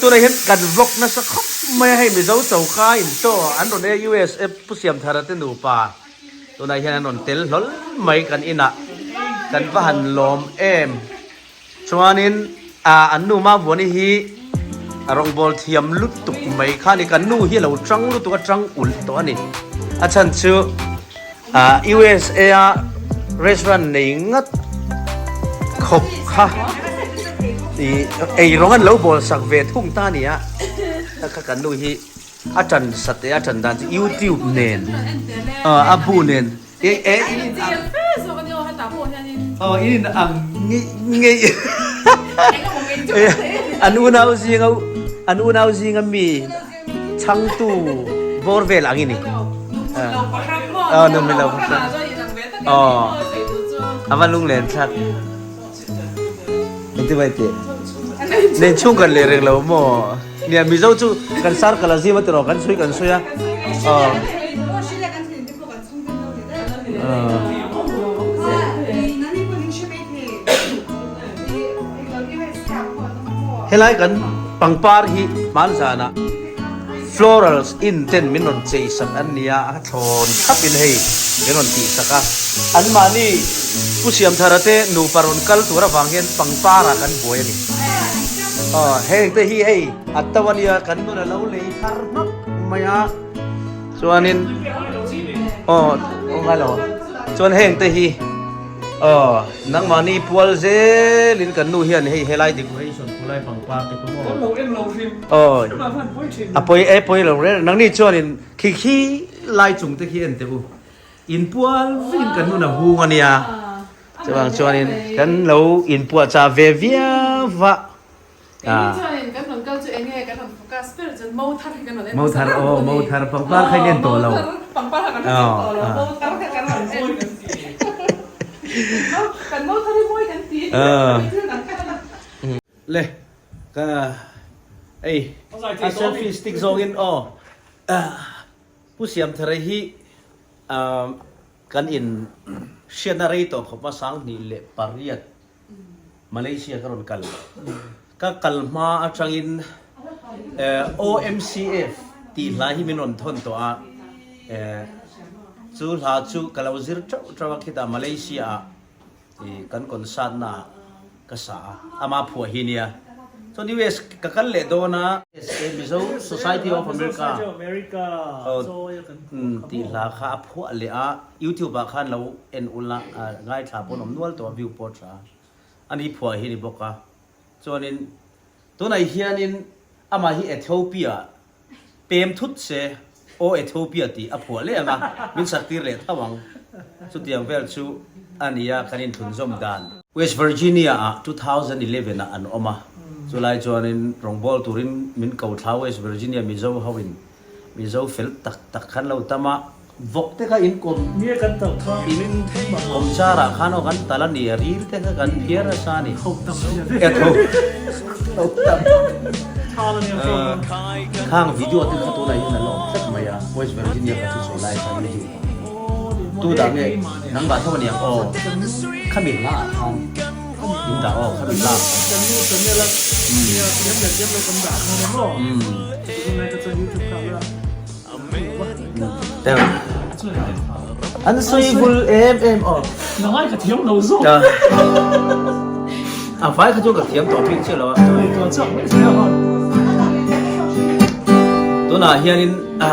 Tunah hian kan vlog nasa khawp mai a, hei Mizo choka in chaw an rawn e USA Pu Siamthara te nupa tunah hian an rawn tel hlawl mai kan inah kan va han lawm em. Chuanin an nu Mavuani hi a rawngbâwl thiam lutuk mai kha a ni. Kan nu hi a lo ṭang lutuk a, ṭang ulh tawh a ni. A chhan chu USA a restaurant nei ngat khawp kha ih ei rawng an lo bawl sak ve thung ta a ni a. Kha kan nu hi a ṭan sat e, a ṭan dan chu YouTube nen a bu nen. E e in in ang aw in in ang ngei ngei an unau zinga an unau zinga mi changtu bawr vel ang i ni aw nu mi lo pahram aw a va lunglen thlak engtin mai tih nen chhung kan leh reng lo maw. Nia Mizo chu kan circle a zim a tiraw kan sawi kan sawi a aw. Helai kan pangpar hi hmanzanah florals in ten min rawn chei sak an nia a thlawn thlap in hei min rawn tih sak a anmahni Pu Siamthara te nupa rawn kal tur avang hian pangpar ah kan buai a ni aw heng te hi hei a to a nia kan nun a lo lei thar hmak mai a. Chuanin aw aw ngai lo chuan heng te hi aw nangmahni pual zelin kan nu hian hei helai decoration khulai pangpar te khu maw aw a pawi e pawi lo reng nangni chuanin khi khi lai chung te khi en teh u inpual vekin kan nun a hung a nia chuvang chuanin kan lo inpuahchah ve viau va. Keini chuanin kan rawn kal chu eng nge kan rawn focus ber chuan mo thar hi kan rawn en Mo thar aw mo thar pangpar kha in en tawh lo. Mo thar pangpar kha kan rawn en tawh lo mo thar kha kan rawn en. Kan mo thar hi mawi kan ti thil dang kha kan Le ka ei a selfie stick zawngin aw Pu Siamthara hi kan in hriatna rei tawh khawp a 2008 Malaysia ka rawn kal. Ka kal hma atangin OMCF tih hla hi min rawn thawn tawh a, chu hla chu ka lo zir teuh teuh a khitah Malaysia ah kan concert na ah ka sa a, ama phuah hi nia. Chuan US ka kal leh dawn a, Mizo Society of America tih hla kha a phuah leh a. Youtube ah khan lo en ula ngaithla pawn awm nual tawh a view pawh tha a ni phuah hi ni bawk a chuanin tunah hianin amah hi Ethiopia pem thut se aw Ethiopia tih a phuah leh ang a min sak tir leh tho ang chutiang vel chu a nia kan inthlunzawm dan. West Virginia ah 2011 ah an awm a chulai chuanin rawngbawl turin min ko thla West Virginia Mizo ho in Mizo fel tak tak khan lo tam a, vawk te kha in kawm Nge kan tal kha in kawm char ah khan aw kan tal a ni a, ril te kha kan phiar nasa a ni. Tho tam a nia ve. Tho tho tam. Khang video te kha tunah hian a la awm tlat mai a, West Virginia ka thu sawi lai khan YouTube ah. Tu dah nge nangmah tho a ni ang aw, khami hla ah khan. In dah aw kha mi lak. Kan nu channel a nia thiam leh thiam lo kan dah khan em aw. Tunlai ka chuan youtube kha la Ter. An sawi vul em em aw. Nangai ka thiam lo zawk. A vai kha chuan ka thiam tawh bik chiah lo a. Tuan chak mai sia hon. Tunah hianin a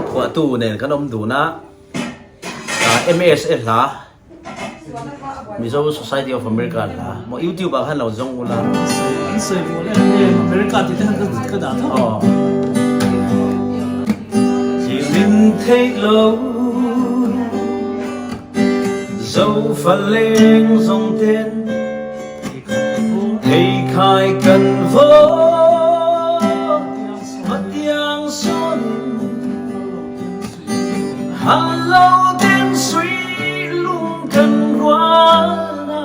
phuahtu nen kan awm dun a. MSA hla Mizo Society of America hla maw YouTube ah khan lo zawng ula. An sawi mawl em em America tih te khan ka dah tho. Aw. Chimin theih lo zo fa leng zawng ten thei khai kan vaw hmatiang sawn Halo den sui lung kan rual na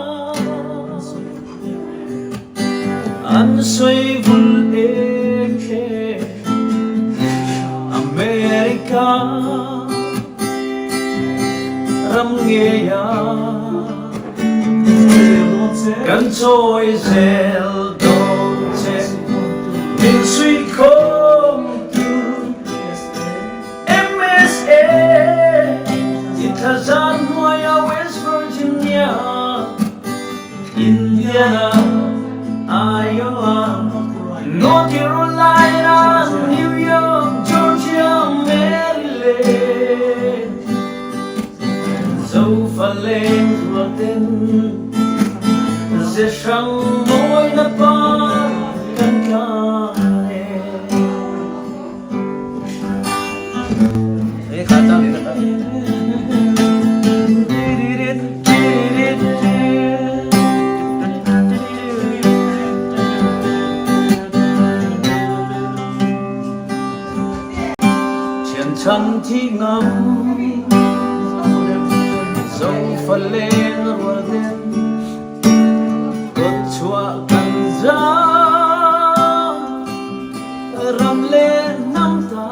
An sui vul em em America ram ngeia Kan chawi zel dawn che Min sui. suikhawmtu MSA i thlazan hnuaia West Virginia, Indiana, Iowa, North Carolina, New York, Georgia, Maryland, Zofa leng rualten ze hrang mawi na par kan tlan e. Thianchhan thi ngam zofa leng rual den kawtchuah kan za ram le hnam ta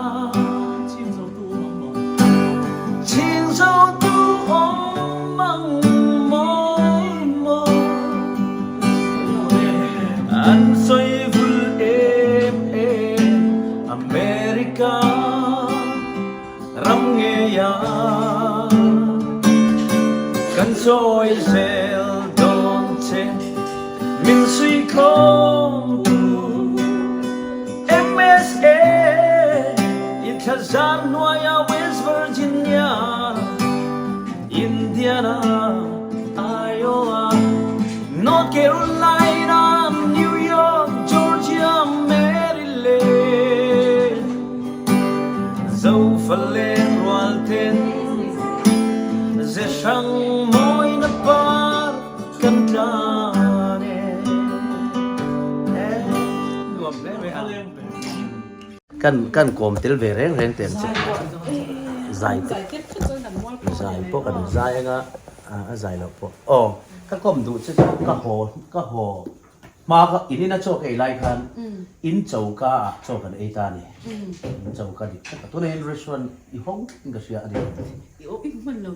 Chin zotu om ang mawi maw An soi vul em em America ram ngei ah Kan sawi zel dawn che min suikhawm tu MSA i thlazar hnuaiah West Virginia, Indiana, Iowa, North Carolina, New York, Georgia, Maryland, Zofalen rualten ze hrang mawi na par kan tlan e. Nuam hle mai a. Kan kan kawm tel ve reng reng te ang che. Zai te zai pawh kan zai anga a zai loh pawh. Aw ka kawm duh che chu ka haw ka haw hma ka in ina chaw ka ei lai khan in choka ah chaw kan ei ta a ni. In choka dik tak a tunah hian restaurant i hawng tlat in ka hria a ni.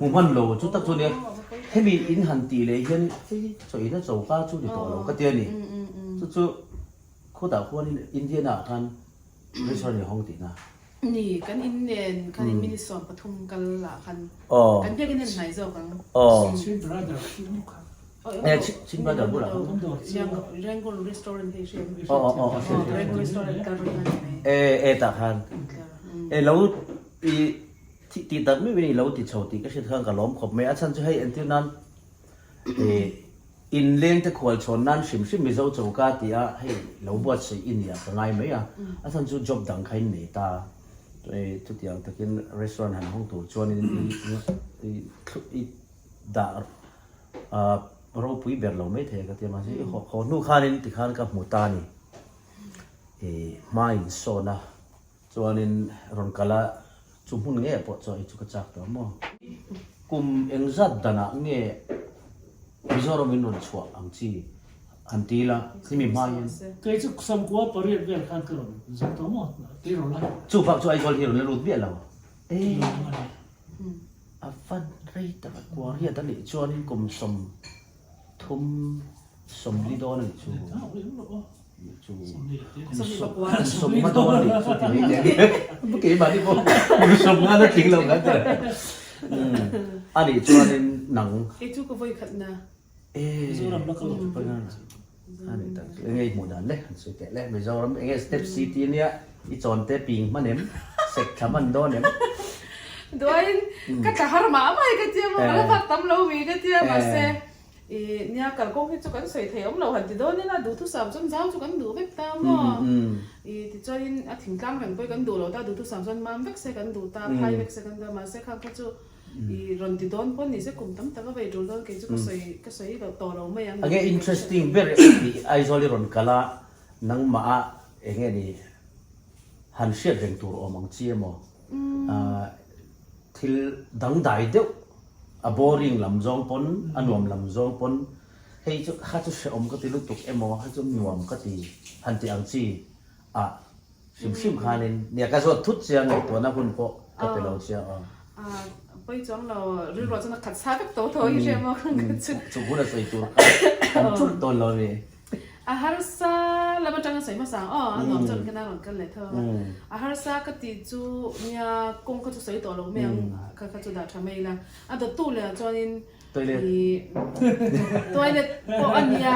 Hmu hman lo chu tak chu nia hemi in han tih leh hian chaw ina choka chu ni tawh lo ka ti a ni. Chu chu Khutah khuanin Indiana ah khan restaurant i hawng tihna? Ni, kan in nen khan in minute 13 kal ah khan kan biak in en hnai zawk ang. Chin Brother khi maw kha? Eh, Chin Brother bulah khan. Rangoon restaurant hei hriat. Aw aw aw hriat hriat. Rangoon restaurant kal reng a ni mai. Eh eh tah khan. Eh lo i tih tak meuh in i lo ti chho tih ka hriat khan ka lawm khawp mai. A chhan chu hei entir nan eh Inlengte khualchhawn nan hrim hrim Mizo choka tia hei lo buatsaih i nia ka ngai mai a, a chhan chu job dang kha in nei ta. Chutiang takin restaurant han hawng tur chuanin i i dah ropui ber lo mai thei a ka ti a, mahse i haw hnu khanin tikhan ka hmu ta a ni. I hma insawn a chuanin rawn kal a, chu hmun nge pawh chuan i chu ka chak tawh maw? Kum engzat danah nge Mizoram in rawn chhuah ang chi han ti ila hemi hma hian. Kei chu Samkua pariat vel khan ka rawn zuk tawh maw tih rawn la. Chu bak chu Aizawl hi rawn la lut miah lo. A van rei tak a kua riat a nih chuanin kum 30 40 dawn a nih chu. Chu kum 50 dawn a nih chu ti mai teh. Keimahni pawh kum 50 na tling lo kan ti. A nih chuanin nang. Kei chu ka vawi khat na. Mizoram la ka lo. A nih tak chu enge i hmuh dan le han sawi teh le. Mizoram enge step city ania i chawn te ping hman em? Sek thla hman dawn em? Duain ka tla har mah mai ka tia maw ka la fak tam lo mi ka tia mahse I nia kalkawng hi chu kan sawi thei awm lo han ti dawn ila duhthusam chuan zau chu kan duh vek ta maw? I tichuanin a thingtlang reng pawh hi kan duh lo ta duhthusam chuan mam vek se kan duh ta phai vek se kan duh a mahse khang kha chu i rawn ti dawn pawh ni se kum tam tak a vei tul dawn kei chu ka sawi ka sawi lo tawh lo mai ang. Enge interesting ber i Aizawl i rawn kal a nangmah ah enge ni han hriat reng tur awm ang chi emaw thil dangdai deuh a boring lam zawng pawn a nuam lam zawng pawn hei chu kha chu hrehawm ka ti lutuk emaw kha chu nuam ka ti han tih ang chi ah hrim hrim khanin nia ka zawt thut chiang ngaihtuahna hun pawh ka pe lo chiang aw. Pawi chuang lo rilruah chuan a khat sa vek tawh tho hi hre maw kha chu. Chu hun a sawi tur kha awm thulh tawn lo a ni. A harsa lam atanga sawi hmasa ang aw, a nuam chuan khan a rawn kal leh tho ang a. A harsa ka tih chu nia kawng kha chu sawi tawh lo mai ang kha kha chu dah tha mai ila. A dawttu leh ah chuanin ih toilet pawh a nia,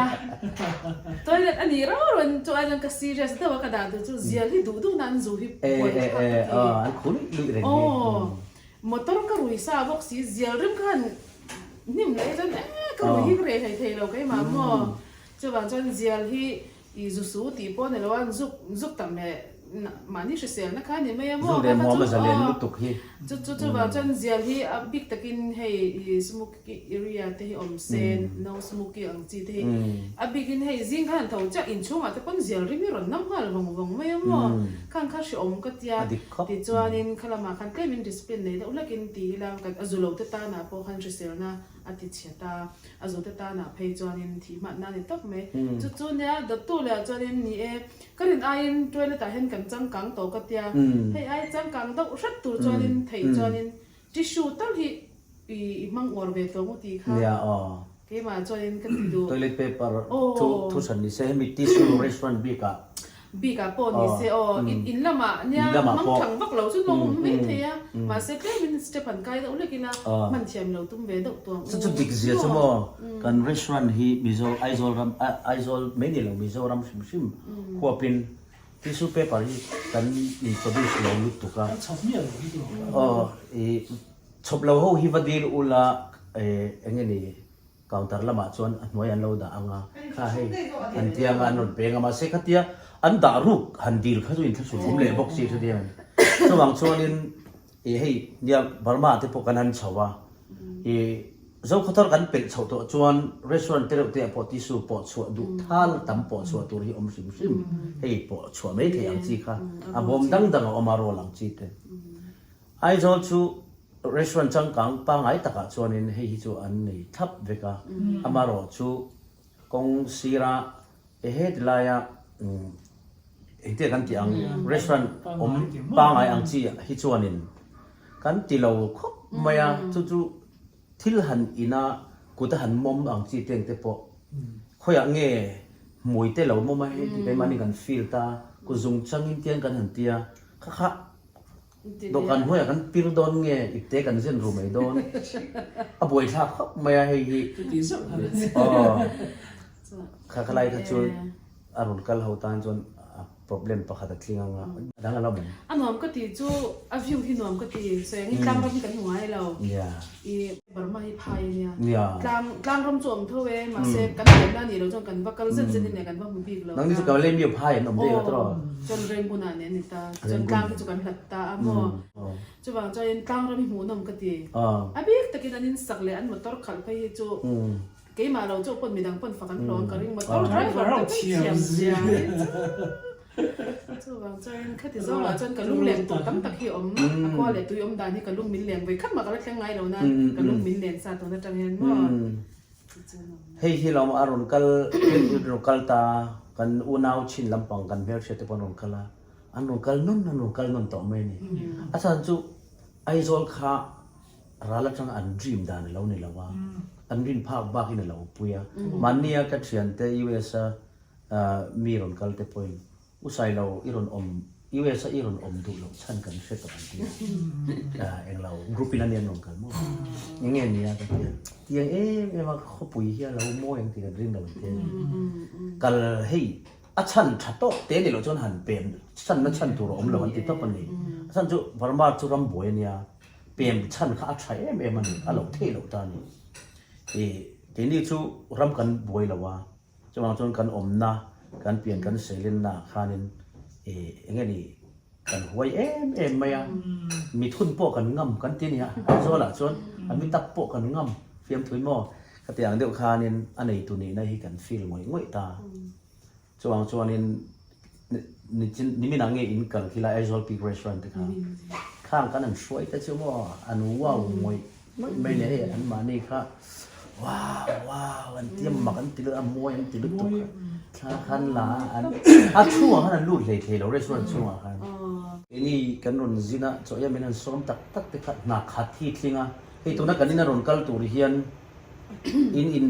toilet a nih rau rau in chu ai chuan ka serious deuh a ka dah duh chu zial hi duh duh na an zu hi buai thlak ka ti. Aw motor ka rui sa bawk si zial rim khan hnim leh chuan e ka rui hi ka reh hlei thei lo keimah maw. Chuvang chuan zial hi i zu su tih pawh ni lo a, zuk zuk tam leh mahni hriselna kha a ni mai a maw? Zu leh muam a zalen lutuk hi. Chu chu chuvang chuan zial hi a bik takin hei i smoky area te hi awm se, no smoky ang chi te hi a bikin hei zing khan an tho chiah inchhungah te pawn zial rim hi rawn nam nghal vawng vawng mai a maw? Khang kha hreawm ka tia. Tichuanin khalamah khan tlemin discipline nei deuh hlakin ti ila kan a zu lo te tanah pawh khan hriselna a ti chhe ta. A zute tanah phei chuanin thih hmanna a ni tawp mai. Chu chu nia dawttu leh ah chuanin ni e, ka rin aiin toilet ah hian kan changkang tawh ka tia, hei ai changkang deuh hret tur chuanin theih chuanin tissue tal hi i hmang uar ve tawh ngu tih kha keimah chuanin ka ti duh. Toilet paper chu thu hran ni se, hemi tissue restaurant bikah Bikah pawh ni se aw, in lamah nia mangthang vak lo chu nawm awm mai thei a, mahse tlemin step han kai deuh hlek ila hman thiam lo tum ve deuh tuang u. Chu chu dik zia chu maw, kan restaurant hi Mizo Aizawl ram Aizawl mai ni lo Mizoram hrim hrim huapin tissue paper hi kan introduce lo lutuk a. Kan chhawp miah lo hi chu. Aw i chhawp lo ho hi va dil ula eng nge ni Counter lamah chuan a hnuai an lo dah ang a, kha hei an tia anga an rawn peng a, mahse khatia an dah ruk han dil kha chu inthlahrun awm leh bawk si chuti ang. Chuvang chuanin ih hei nia Burma te pawh kan han chho a, ih Zokhawthar kan pelh chhoh tawh chuan restaurant te reuh te ah pawh tissue pawh chhuah duh thal tam pawh chhuah tur hi awm hrim hrim, hei pawh chhuah mai thei ang chi kha a bawm dang dang a awm a roll ang chi te. Aizawl chu Restaurant changkang pangngai takah chuanin hei hi chu an nei thlap vek a, amarawh chu kawng sira e heti laia engtia kan tih ang restaurant awm pangngai ang chi hi chuanin kan ti lo khawp mai a, chu chu thil han ina kut a han mawm ang chi te engte pawh khawiah nge hmui te lo mawm a hei ti keimahni kan feel ta kut zung changin tiang kan han tia kha kha Dawhkan hnuaiah kan pir dawn nge ipte kan zen ru mai dawn? A buaithlak khawp mai a hei hi. Aw kha khalai kha chu a rawn kal ho tan chuan a problem pakhat a tling ang a, a dang a lo awm. A nuam ka tih chu a view hi nuam ka ti, sawi angin tlang ram hi kan hmu ngai lo. I Burma hi phai a nia, tlang tlang ram chu a awm tho e, mahse kan pianna a nih loh chuan kan va kal zet zet in leh kan va hmu bik lo. Nangni chu Kalay mi phai an awm daih a tawh. Chuan Rengbuna nen a ni ta, chuan tlang te chu kan hlat ta a maw. Chuvang chuanin tlang ram hi hmuhnawm ka ti. A bik takin an insak leh an motor khalh phei hi chu keimah lo chauh pawn midang pawn fak an hlawm ka ring motor driver te phei thiam zia hi chu. Chuvang chuan khati zawngah chuan ka lung leng tur tam tak hi a awm. A khua leh tui awm dan hi ka lung min leng vawi khat mah ka la thleng ngai lo nan ka lung min len sa tun atang hian maw. Hei hi lawm a rawn kal rawn kal ta kan unau chin lampang kan hmelhriat te pawh an rawn kal a, an rawn kal nawn an rawn kal nawn tawh mai a ni. A chhan chu Aizawl kha ral atanga an dream dan a lo ni lo a, an rin phak bakin a lo pui a. Mahnia ka thiante US a Mi rawn kal te pawhin U Sailo i rawn awm US a i rawn awm duh loh chhan kan hre tawh an ti a, englo group in a nia an rawn kal maw? Eng nge nia ka ti a, tiang em em a khawpui hi a lo mawi ang tih kan ring lo an ti a ni. Kal hei a chhan tha tawk te ni loh chuan han pem chhan na chhan tur a awm lo an ti tawp a ni. A chhan chu Burma chu ram buai a nia, pem chhan kha a tha em em a ni, a lo theih loh ta a ni. Ih keini chu ram kan buai lo a. Chuvang chuan kan awmna, kan pian kan seilenna ah khanin ih eng nge ni kan huai em em mai a, mithun pawh kan ngam kan ti nia, Aizawl ah chuan a mi tak pawh kan ngam fiamthui maw? Khatiang deuh khanin a neitu nihna hi kan feel ngawih ngawih ta. Chuvang chuanin nimin ah nge in kal khilai Aizawl Peak Restaurant te kha khang kan an hruai te chu maw an wow ngawih ngawih mai le hei an mahni kha wow wow an ti a mak an ti lut a mawi an ti lutuk a thla khan la a an a chhungah khan an lut hlei thei lo restaurant chhungah khan keini kan rawn zin a chaw hian min han sawm tak tak te kha hna khat hi tling a hei tuna kan ina rawn kal tur hian in in.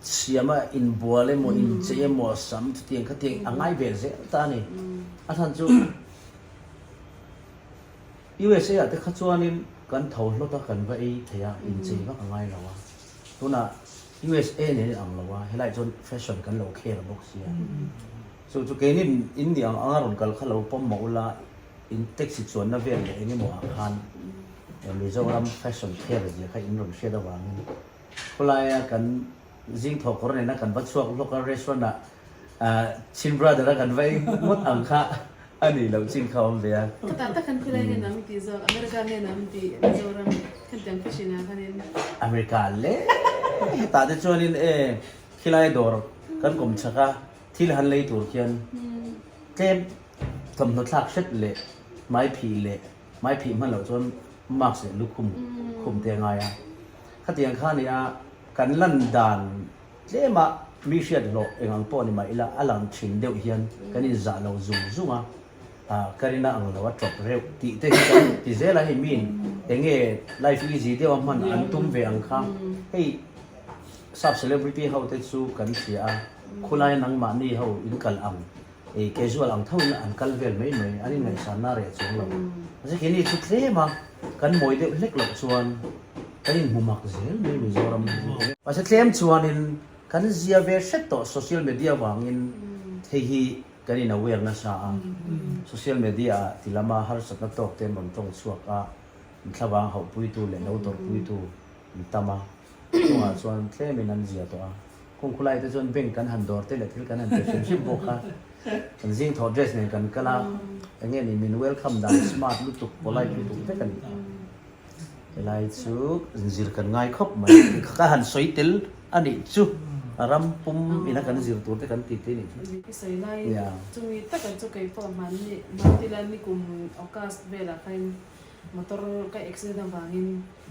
Siam a inbual emaw inchei emaw sam chutiang khatiang a ngai ve zel ta a ni. A chhan chu USA ah te kha chuanin kan tho hlawt a kan va ei thei a, inchei vak a ngai lo a. Tunah USA nen in ang lo a, helaiah chuan fashion kan lo khel bawk sia. Chu chu keini in nih ang anga rawn kal kha lo pawm mah ula in taxi chuanna vel leh eng emaw ah khan Mizoram fashion khel zia kha in rawn hriat avangin Khawlaia kan zing thawh kawr nena kan va chhuak hlawk a, restaurant ah Chin Brother a kan va ei ngawt ang kha a nih loh chin kha a awm ve a. Ka tak tak khan khawlai nge nam tih zawk, America nge nam tih Mizoram khatiang fashion ah khanin. America le hetah te chuanin e khilai dawr kan kawm chak a, thil han lei tur khian tlem thawmhnaw thlak hret leh hmaiphih leh hmaiphih hman loh chuan mask leh lukhum khum te a ngai a. Khatiang kha nia kan lan dan tlema mi hriat hlawh eng ang pawh ni mah ila a lang thin deuh hian kan inzah lo zung zung a, ah ka rina ang lo a tawp reuh tih te hi kan ti zel a, hei miin eng nge life easy deuh a hman an tum ve ang kha hei sap celebrity ho te chu kan hria a, khulai nangmahni ho in kal ang ei casual ang tho in an kal vel mai mai an inngaihsan na reh chuang lo. Mahse keini chu tlem a kan mawi deuh hlek loh chuan kan inhmu mak zel mai Mizoram hi. Mahse tlem chuanin kan zia ve hret tawh social media vangin hei hi kan in aware nasa a, social media ah ti lama harsatna tawk te an rawn tawng chhuak a, thlavang hauhpuitu leh lo tawrhpuitu an tam a, chungah chuan tlemin an zia tawh a. Kung khulai te chuan bank kan han dawr te leh thil kan han pe hrim hrim bawk a, kan zing thawh dress nen kan kal a, eng nge ni min welcome dan smart lutuk, polite lutuk vek a ni ta. Helai chu zir kan ngai khawp mai, ka han sawi tel a nih chu, a ram pum ina kan zir tur te kan ti te nih chu. I sawi lai chumi taka chu kei pawh hmanni hmantila nikum August velah khain motor ka accident avangin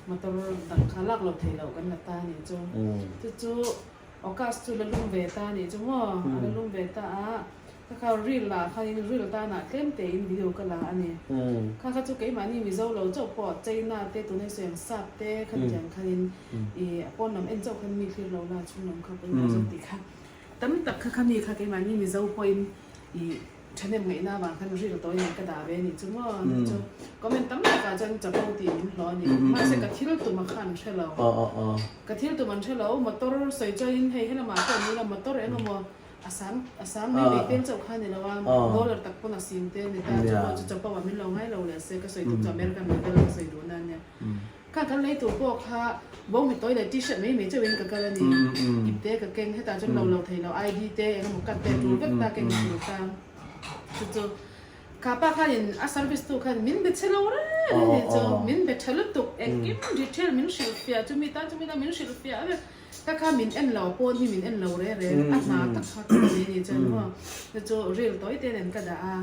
Motor dang kha lak lo thei loh kan la ta nih chu. Chu chu August chu la lum ve ta nih chu maw? A la lum ve ta a, ka kha reel ah khanin reel tanah tlem tein video ka la a ni. Kha kha chu keimahni Mizo lo chauh pawh China te tunai sawi ang sap te khatiang khanin i a pawn lam en chauh khan mi thlir lo la chhung lam kha pawimawh zawk tih kha tam tak kha kha mi kha keimahni Mizo pawhin i Thahnem ngaihna avang khan ril tawi nen ka dah ve a nih chu maw? Tih chu comment tam takah chuan chapo tih min hlawh a ni. Mahse ka thil tum a kha an hre lo. Ka thil tum an hre lo. Motor sawi chuanin hei helamah pawh ni ila motor eng emaw a sang a sang mai mai tel chauh kha a ni lo a, dollar tak pawn a sim te a ni ta. Chu pawh chu chapo ah min lo ngai lo leh se ka sawi tum chu American model ka sawi duhna a nia. Kha kan lei tur pawh kha bawnghnute tawi leh t-shirt mai mai chauhin ka kal a ni. Ipte ka keng, hetah chuan lo lo thei lo, ID te eng emaw cut te tul vek ta keng tur ta. Chu chu kha pa khanin a service tu khan min be chhe lo reng a ni chu, min be tha lutuk, engkim detail min hrilhfiah chumi tan chumi tan min hrilhfiah vek. Ka kha min en lo pawn hi min en lo reng reng, a hna tak kha ka ti a ni chuan maw. Chu chu reel tawi te nen ka dah a.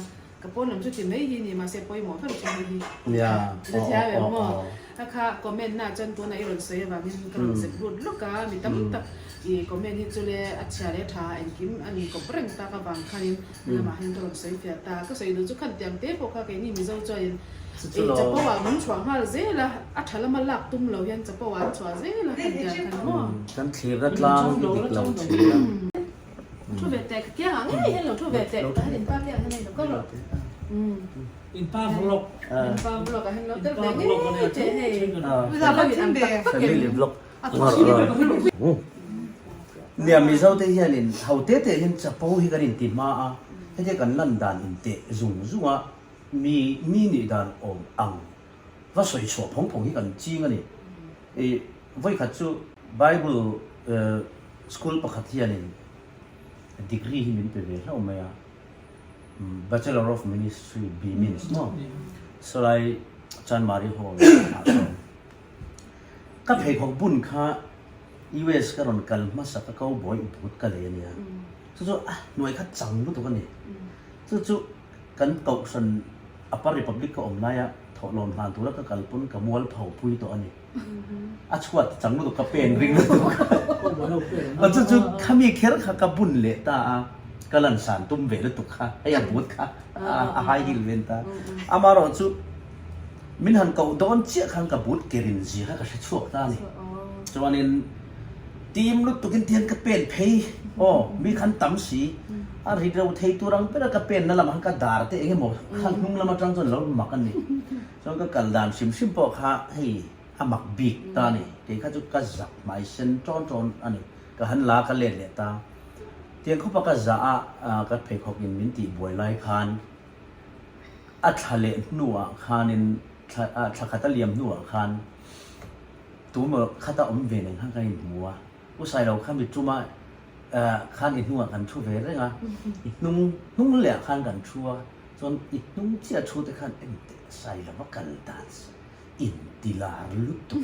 Ka pawn lam chu ti mai hi ni mahse pawimawh ber chu hei hi ka thiam em maw? A kha comment na chuan tunah i rawn sawi avangin ka rawn zep lut lawk a, mi tam tak i comment hi chu le a chhia leh tha engkim a ni kawp reng tak avang khanin lamah hian ka rawn sawi fiah ta. Ka sawi duh chu khan tiang te pawh kha keini Mizo chuanin i chapo ah min chhuah nghal zel a, a tha lama lak tum lo hian chapo ah an chhuah zel a khan tiang khan maw? Kan thlirna tlang hi dik lo thin a. Thu ve teh ka kiang ah ngei hian lo thu ve teh ka han inpa kiang hian hei lo kal rawh In pa vlog In pa vlog ah hian lo tel ve ngei teh hei Family vlog Nia Mizo te hian in ho te te hian chapo hi kan inti hma a hetia kan lan dan in teh zung zung a mi mi nih dan awm ang va sawi chhuah phawng phawng hi kan ching a ni i vawikhat chu Bible School pakhat hianin degree hi min pe ve hlauh mai a, Bachelor of Ministry, BMins maw? Sawlai Chanmari Hall ah sawn ka pheikhawk bun kha US ka rawn kal hmasa ka cowboy boot ka lei a nia, chu chu a hnuai kha chang lutuk a ni, chu chu kan kohhran Upper Republic ka awm laia thawhlawm hlan tura ka kal pawn ka mualpho pui tawh a ni. A chhuat chang lutuk ka pen ring lutuk a chu chu khami kher kha ka bun leh ta a ka lan san tum ve lutuk kha hei a but kha a high heel ven ta amarawh chu min han koh dawn chiah khan ka but ke rin zia kha ka hre chhuak ta a ni chuanin. Tim lutukin tihian ka pen phei aw mi khan tam si a ri reuh thei tur ang ber a ka pen na lamah khan ka dar te eng emaw kha hnung lam atang chuan lo mak a ni. Chuan ka kal dan hrim hrim pawh kha hei a mak bik ta a ni. Kei kha chu ka zak hmai sen tawn tawn a ni. Ka han la ka let leh ta. Tiang khawpa ka zah a ka pheikhawk in min tih buai lai khan a thla leh hnuah khanin thla thla khat a liam hnuah khan Tumaw khata awm ve nen khan kan inhmu a, U Sailo kha mi tuma khan i hnungah kan thu ve reng a, i hnung hnung leh ah khan kan thu a, chuan i hnung chiah thu te khan engteh Sailo va kal dan se inti lar lutuk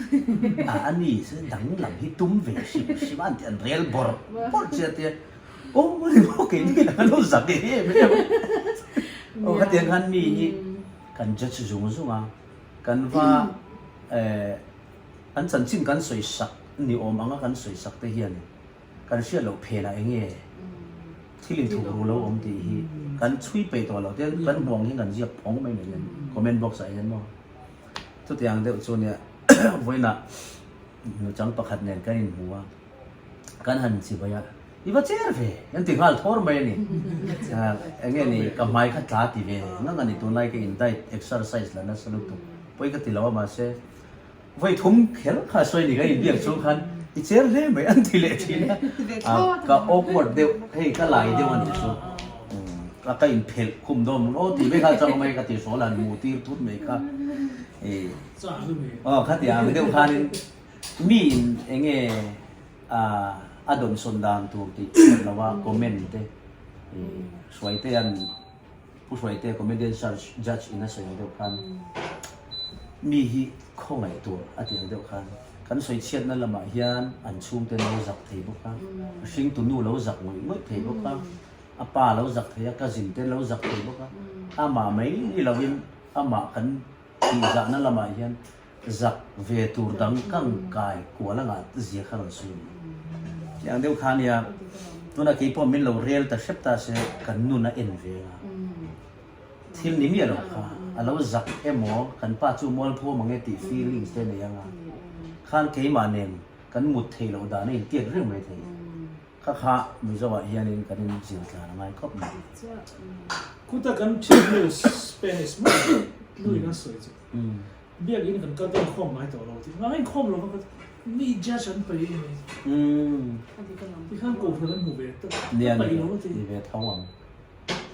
a a ni se danglam hi tum ve hrim hrim a an ti an rel bawrh bawrh che a tia aw ni maw keini lah kan lo zak em em a, aw khatiang khan mi hi kan judge zung zung a. Kan va eh an chanchin kan sawi sak ni awm anga kan sawi sak te hian kan hriat loh phenah eng nge thil inthup ru lo awm tih hi kan chhui peih tawh lo te kan hmuh ang hian kan ziak phawng mai mai hian comment box ah hian maw chutiang deuh chu nia vawiinah nuchang pakhat nen kan inhmu a. Kan han chibai a, i va cher ve, an ti nghal thawr mai a ni. Eng nge ni, ka hmai kha tla ti ve ngang a ni, tunlai ka in diet exercise la nasa lutuk, pawi ka ti lo a mahse vawi thum kher kha sawi ni ka inbiak chung khan i cher hle mai an ti leh thin a, ka awkward deuh, hei ka lai deuh a nih chu, ka inphelh khum dawn aw tih mai kha chang mai ka ti hrawl han hmuh tir thut mai kha, aw khatiang deuh khanin. Mi in enge a dawnsawn dan tur tih hriat lo a comment te Hruaitea'n Pu Hruaitea comedian search judge in a sawi ang deuh khan mi hi khawngaih tur a tih ang deuh khan kan sawi chhiatna lamah hian an chhungte lo zak thei bawk a, a hringtu nu lo zak ngawih ngawih thei bawk a, a pa lo zak thei a, cousin te lo zak thei bawk a, amah mai ni lovin amah kan tihzahna lamah hian Zak ve tur dang kang kai kual anga zia kha rawn sawi a ni. Tiang deuh kha ania, tunah kei pawh min lo rel ta hrep ta se kan nun a en ve anga thil ni miah lo kha a lo zak emaw kan pa chu mualpho mang e tih feelings te nei anga khan keimah nen kan mut theih loh dan a intiat reng mai thei. Kha kha Mizo ah hianin kan in zir tlan a ngai khawp mai. Kuta kan thiannu Spanish mai nu in an sawi chu biakin kan kal dawn khawm ngai tawh lo tih ngai inkhawm lo va mi judge an pe i ni tikhan kohhran an hmu ve tak ka paih lo ti. Ni ve tho ang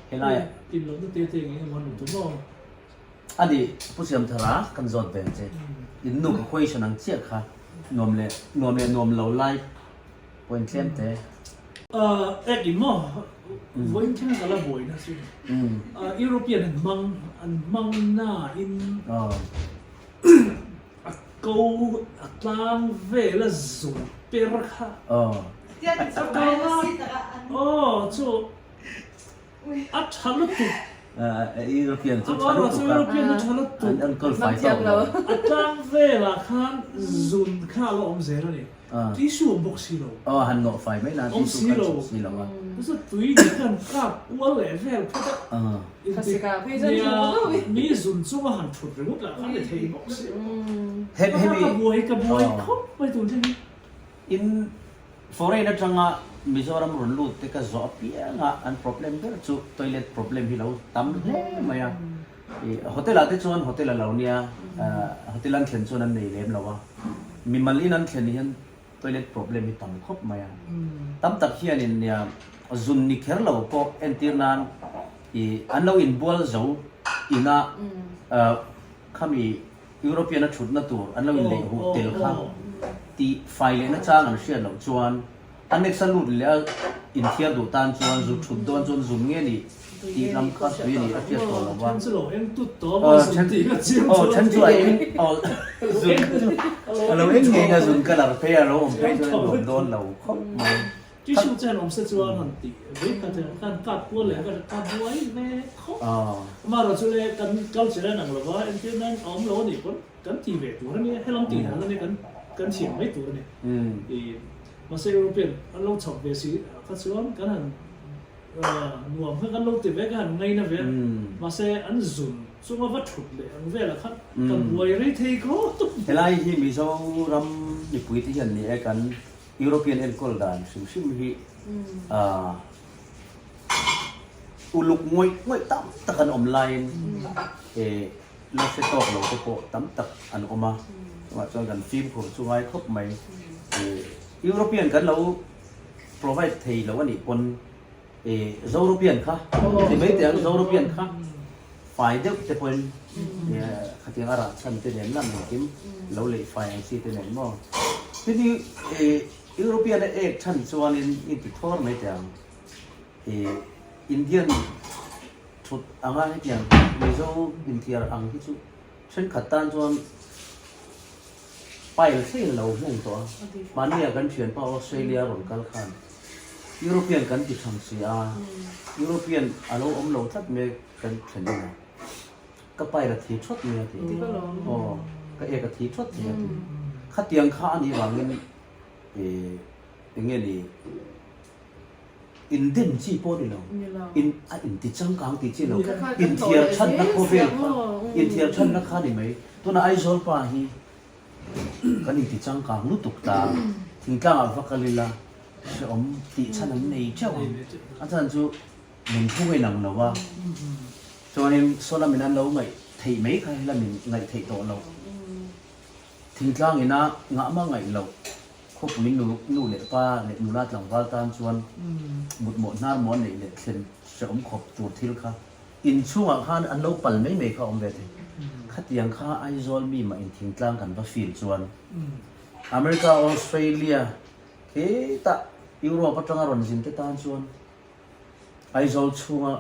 helai ah. Tin lohna te te nge emaw an hmu tum aw. Ani Pu Siamthara kan zawt ve ang che in nu ka question ang chiah kha nuam leh nuam leh nuam lo lai Point tlem te. Ek in maw vawiin thleng a kal a buaina chu European an hmang an hmang na in a ko a tlang vel a zung per kha a kal a aw chu A tha lutuk. European chu tha lutuk a. European chu tha lutuk. An enkawl fai tawk lo. A tlang velah khan zun kha a lo awm zel a ni. Tissue awm bawk si lo. Aw han nawh fai mai nan tissue kha chhuk si lo a. Chuchu tui ni khan kap kual leh vel phawt a. Nia mi zun chunga han thut ringawt lah khan ni thei bawk si lo. Ka buai ka buai khawp mai tun thleng hi. In Foreign atanga Mizoram rawn lut te ka zawh apianga an problem ber chu toilet problem hi lo tam hle mai a. I hotel ah te chuan hotel a lo nia, hotel an thlen chuan an nei lem lo a. Mimal in an thlen hian toilet problem hi tam khawp mai a. Tam tak hianin nia zun ni kher lo pawh entir nan i an lo inbual zo ina khami European a thutna tur an lo inleih huh tel kha tih fai lehna chang an hriat loh chuan a next a lut leh a inthiar duh tan chuan zu thut dawn chuan zun nge ni tih lam kha tui a nih a hriat tawh lo va. Aw then chu a eng aw zun chu a lo eng ngei na zun colour phei a lo awm phei chuan a nuam dawn lo khawp mai. Tissue chen awm se chuan han tih vei kha te kan kap kual leh ka ka buai ve khawp. Amaherawh chu le kan culture a inang lova entir nan a awm lo a nih pawn kan ti ve tur a nia helam tih dan a nia kan kan thiam mai tur a ni. I mahse European an lo chhawp ve si kha chuan kan han nuam kha kan lo ti ve ka han ngaina ve a mahse an zun chunga va thut leh ang velah khan ka buai rei thei khawp. Helai hi Mizoram mipui te hian ni e kan. European enkawl dan hrim hrim hi uluk ngawih ngawih tam tak an awm laiin la hre tawk lo te pawh tam tak an awm a, chungah chuan kan fimkhur chu ngai khawp mai. European kan lo provide thei lo a nih pawn Zoropian kha ti mai teh ang, Zoropian kha fai deuh te pawhin khatiang a rah chhan te nen lam engkim lo leih fai ang chi te nen maw. Tin hi European a ek chhan chuanin i ti thawr mai teh ang. Indian thut anga hetiang Mizo inthiar ang hi chu thenkhat tan chuan Pile thleng lo hmung tawh a, mahnia kan thianpa Australia rawn kal khan European kan ti thang si a, European a lo awm lo tlat mai kan thlen in a, ka pile a thi thawt mai a ti, aw ka ek a thi thawt mai a ti, khatiang kha a nih vangin eng nge ni In dem chi pawh ni lo, in a inti changkang tih chi lo, inthiar chhanna khawvel kha, inthiar chhanna kha ni mai. Tuna Aizawl pa hi kan inti changkang lutuk ta, thingtlangah va kal ila hrehawm tih chhan an nei teuh ang. A chhan chu nunphung a inang lo a, chuanin saw lamin an lo ngaih theih mai kha he lamin ngaih theih tawh loh. Thingtlang ina ngahmah ngaih loh. Khawpui nu nu leh pa leh nula tlangval tan chuan mutmawh hnar maw neih leh thlen hrehawm khawp tur thil kha inchhungah khan an lo pal mai mai kha a awm ve thei. Khatiang kha Aizawl mi mah in thingtlang kan va feel chuan America, Australia hetah Europe atanga rawn zin te tan chuan Aizawl chhunga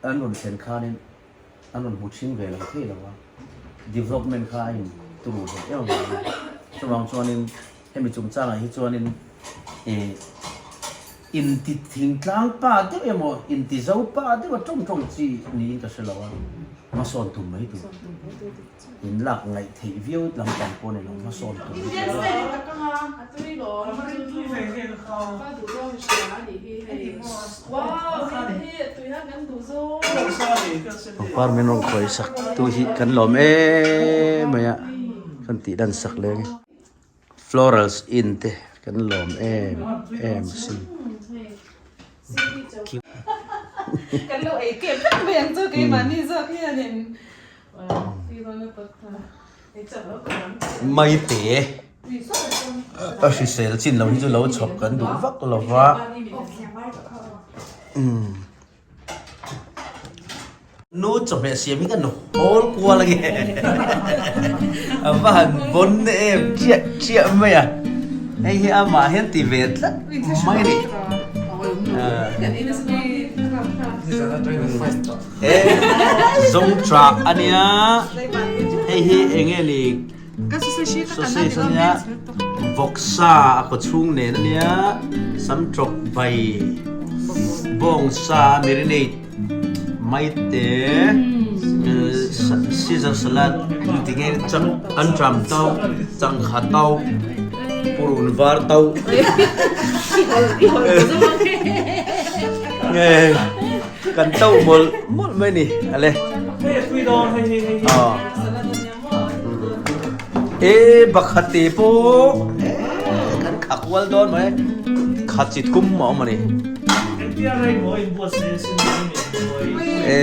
an rawn thlen khanin an rawn hmu chhing ve lo thei lo a, development kha a in turu hle em avangin chuvang chuanin hemi chungchangah hi chuanin ih inti thingtlang pa deuh emaw inti zo pa deuh a tawng tawng chi niin ka hre lo a, hmasawn tum mai tur. In lak ngaih theih viau lampang pawh a ni lo, hmasawn tur hi chu Pangpar min rawn khawi sak tu hi kan lawm em mai a, kan tih dan sak leng e. Florals Inn te kan lawm em em asin. Maite a hrisel chin lo hi chu lo chhawp kan duh vak lo va nu chawhmeh siam hi kan hawl kual a nge a va han bawn em chiah chiah mai a hei hi amah hian ti ve tlat mai a ni. Zawngṭah a nia, hei hi eng nge ni sausage a nia, vawksa a kaw chhung nen a nia, samṭawk bai, bawngsa a marinate maite, caesar salad ti nge chang anṭam to, changkha to, purun var to. Kan to mawlh mawlh mai ni ale. E bakhat te pawh kan kha kual dawn mai kha chi thum a awm a ni. E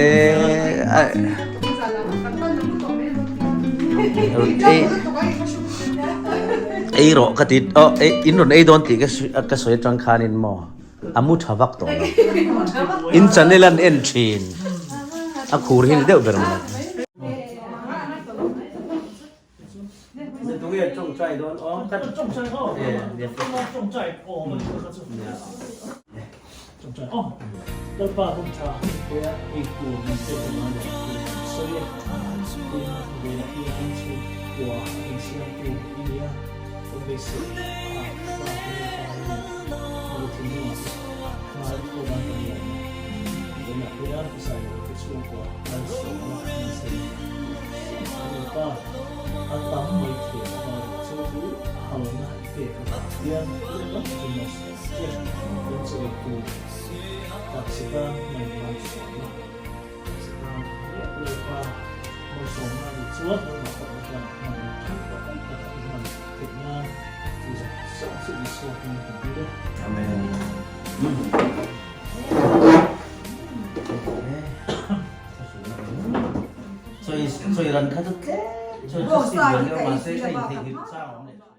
ei rawh ka ti aw in rawn ei dawn tih ka sawi atang khanin maw. A mu tha vak tawh lo. In channel an en thin. A khur hi ni deuh ber mai. Malsawmna a nih chuan nangmah pawh atan hmanrua tangkai tak i hman theih nan chu zawng zawng chu Isua hming kan dil e. Amen. Choi choi ran kha chu tlem choi kha sim lo deuh mahse ka intheihnghilh chang awm leh.